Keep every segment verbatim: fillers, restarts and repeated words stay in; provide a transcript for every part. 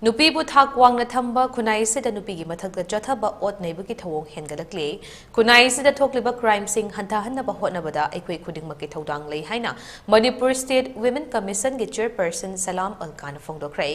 ꯅꯨꯄꯤꯕꯨ ꯊꯥꯛ ꯋꯥꯡꯅ ꯊꯝꯕ ꯈꯨꯟꯅꯥꯏ ꯑꯁꯤꯗ ꯅꯨꯄꯤꯒꯤ ꯃꯊꯛꯇ ꯆꯠꯊꯕ ꯑꯣꯠ ꯅꯩꯕꯒꯤ ꯊꯧꯑꯣꯡ ꯍꯦꯟꯒꯠꯂꯛꯂꯤ꯫ ꯈꯨꯟꯅꯥꯏ ꯑꯁꯤꯗ ꯊꯣꯛꯂꯤꯕ crimeꯁꯤꯡ ꯍꯟꯊꯍꯟꯅꯕ ꯍꯣꯠꯅꯕꯗ ꯑꯩꯈꯣꯏ ꯈꯨꯗꯤꯡꯃꯛꯀꯤ ꯊꯧꯗꯥꯡ ꯂꯩ ꯍꯥꯏꯅ Manipur State Women Commissionꯒꯤ chairperson ꯁꯂꯥꯝ ꯑꯜꯀꯥꯅ ꯐꯣꯡꯗꯣꯛꯈ꯭ꯔꯦ꯫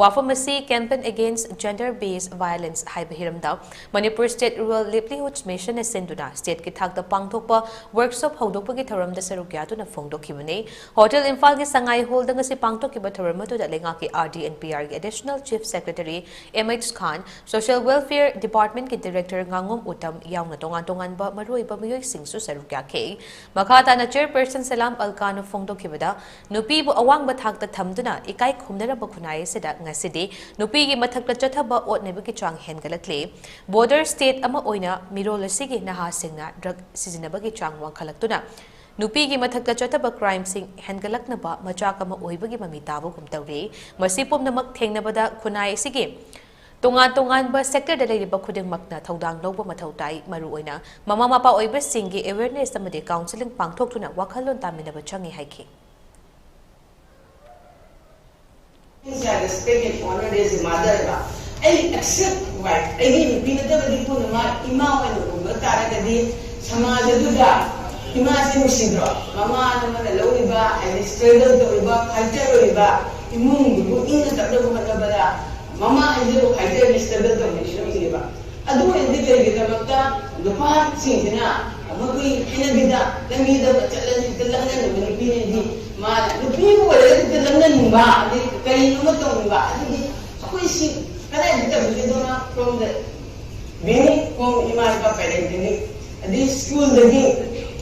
ꯋꯥꯐꯝ ꯑꯁꯤ Campaign Against Gender Based Violence ꯍꯥꯏꯕ ꯍꯤꯔꯝꯗ Manipur State Rural Livelihoods Missionꯅ ꯁꯤꯟꯗꯨꯅ stateꯀꯤ ꯊꯥꯛꯇ ꯄꯥꯡꯊꯣꯛꯄ workshop ꯍꯧꯗꯣꯛꯄꯒꯤ ꯊꯧꯔꯝꯗ ꯁꯔꯨꯛ ꯌꯥꯗꯨꯅ ꯐꯣꯡꯗꯣꯛꯈꯤꯕꯅꯤ꯫ Hotel ꯏꯝꯐꯥꯜꯒꯤ ꯁꯉꯥꯏ ꯍꯣꯜꯗ ꯉꯁꯤ ꯄꯥꯡꯊꯣꯛꯈꯤꯕ ꯊꯧꯔꯝ ꯑꯗꯨꯗ ꯂꯩꯉꯥꯛꯀꯤ R D and P Rꯒꯤ Additional Chief Secretary M H Khan, Social Welfare Departmentꯀꯤ Director ꯉꯥꯉꯣꯝ Uttam ꯌꯥꯎꯅ ꯇꯣꯉꯥꯟ ꯇꯣꯉꯥꯟꯕ ꯃꯔꯨꯑꯣꯏꯕ ꯃꯤꯑꯣꯏꯁꯤꯡꯁꯨ ꯁꯔꯨꯛ ꯌꯥꯈꯤ꯫ ꯃꯈꯥ ꯇꯥꯅ chairperson ꯁꯂꯥꯝ ꯑꯜꯀꯥꯅ ꯐꯣꯡꯗꯣꯛꯈꯤꯕꯗ, ꯅꯨꯄꯤꯕꯨ ꯑꯋꯥꯡꯕ ꯊꯥꯛꯇ ꯊꯝꯗꯨꯅ ꯏꯀꯥꯏ ꯈꯨꯝꯅꯔꯝꯕ ꯈꯨꯟꯅꯥꯏ ꯑꯁꯤꯗ ꯉꯁꯤꯗꯤ ꯅꯨꯄꯤꯒꯤ ꯃꯊꯛꯇ ꯆꯠꯊꯕ ꯑꯣꯠꯅꯕꯒꯤ ꯆꯥꯡ ꯍꯦꯟꯒꯠꯂꯛꯂꯤ꯫ Border state ꯑꯃ ꯑꯣꯏꯅ ꯃꯤꯔꯣꯜ ꯑꯁꯤꯒꯤ ꯅꯍꯥꯁꯤꯡꯅ drug ꯁꯤꯖꯤꯟꯅꯕꯒꯤ ꯆꯥꯡ ꯋꯥꯡꯈꯠꯂꯛꯇꯨꯅ ꯅꯨꯄꯤꯒꯤ ꯃꯊꯛꯇ ꯆꯠꯊꯕ crimeꯁꯤꯡ ꯍꯦꯟꯒꯠꯂꯛꯅꯕ ꯃꯆꯥꯛ ꯑꯃ ꯑꯣꯏꯕꯒꯤ ꯃꯃꯤ ꯇꯥꯕꯒꯨꯝ ꯇꯧꯔꯤ꯫ ꯃꯁꯤ ꯄꯨꯝꯅꯃꯛ ꯊꯦꯡꯅꯕꯗ ꯈꯨꯟꯅꯥꯏ ꯑꯁꯤꯒꯤ ꯇꯣꯉꯥꯟ ꯇꯣꯉꯥꯟꯕ sectorꯗ ꯂꯩꯔꯤꯕ ꯈꯨꯗꯤꯡꯃꯛꯅ ꯊꯧꯗꯥꯡ ꯂꯧꯕ ꯃꯊꯧ ꯇꯥꯏ꯫ ꯃꯔꯨꯑꯣꯏꯅ ꯃꯃꯥ ꯃꯄꯥ ꯑꯣꯏꯕꯁꯤꯡꯒꯤ awareness ꯑꯃꯗꯤ counselling ꯄꯥꯡꯊꯣꯛꯇꯨꯅ ꯋꯥꯈꯜꯂꯣꯟ ꯇꯥꯃꯤꯟꯅꯕ ꯆꯪꯉꯤ ꯍꯥꯏꯈꯤ꯫ Respect and honor as a mother ꯕ꯫ ꯑꯩ accept wife, ꯑꯩꯒꯤ ꯅꯨꯄꯤ ꯅꯠꯇꯕꯗꯤ ꯄꯨꯝꯅꯃꯛ ꯏꯃꯥ ꯑꯣꯏꯅ ꯎꯕ ꯇꯥꯔꯒꯗꯤ ꯁꯃꯥꯖ ꯑꯗꯨꯗ ꯏꯃꯥꯁꯦ ꯅꯨꯡꯁꯤꯗ꯭ꯔꯣ? ꯃꯃꯥ ꯑꯃꯅ ꯂꯧꯔꯤꯕ, ꯍꯥꯏꯗꯤ struggle ꯇꯧꯔꯤꯕ, fighter ꯑꯣꯏꯔꯤꯕ ꯏꯃꯨꯡꯗꯨꯕꯨ ꯏꯪꯅ ꯇꯞꯅꯕ ꯍꯣꯠꯅꯕꯗ ꯃꯃꯥ ꯍꯥꯏꯁꯤꯕꯨ fighterꯅ struggle ꯇꯧꯔꯤꯁꯤꯅ ꯎꯏꯌꯦꯕ꯫ ꯑꯗꯨ ꯑꯣꯏꯔꯗꯤ ꯀꯔꯤꯒꯤꯗꯃꯛꯇ ꯅꯨꯄꯥꯁꯤꯡꯁꯤꯅ ꯃꯈꯣꯏ ꯍꯩꯅꯕꯤꯗ ꯂꯝꯕꯤꯗ ꯆꯠꯂꯗꯤ ꯍꯦꯛꯇ ꯂꯛꯅꯅꯕ ꯅꯨꯄꯤꯅꯗꯤ ꯃꯥꯅ ꯅꯨꯄꯤ ꯑꯃ ꯑꯣꯏꯔꯒꯗꯤ ꯍꯦꯛꯇ ꯂꯛꯅꯅꯤꯡꯕ ꯑꯗꯩ ꯀꯔꯤꯅꯣ ꯑꯃ ꯇꯧꯅꯤꯡꯕ ꯑꯗꯨꯗꯤ ꯑꯩꯈꯣꯏ ꯁꯤ ꯀꯗꯥꯏꯗ ꯇꯝꯕꯤꯒꯗꯣꯏꯅꯣ from the beginning from ꯏꯃꯥ ꯏꯄꯥ parentꯗꯒꯤ ꯑꯗꯩ schoolꯗꯒꯤ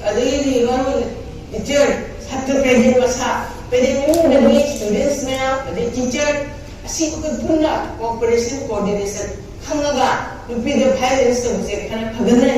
ꯑꯗꯒꯤꯗꯤ ꯃꯔꯨ ꯑꯣꯏꯅ teacher ꯁꯥꯇ꯭ꯔ parent ꯃꯁꯥ parent ꯏꯃꯨꯡꯗꯒꯤ students ꯃꯌꯥꯝ ꯑꯗꯩ teacher ꯑꯁꯤ ꯑꯩꯈꯣꯏ ꯄꯨꯟꯅ cooperation coordination ꯈꯪꯉꯒ ꯅꯨꯄꯤꯗ violence ꯇꯧꯕꯁꯦ ꯈꯔ ꯐꯒꯠꯅ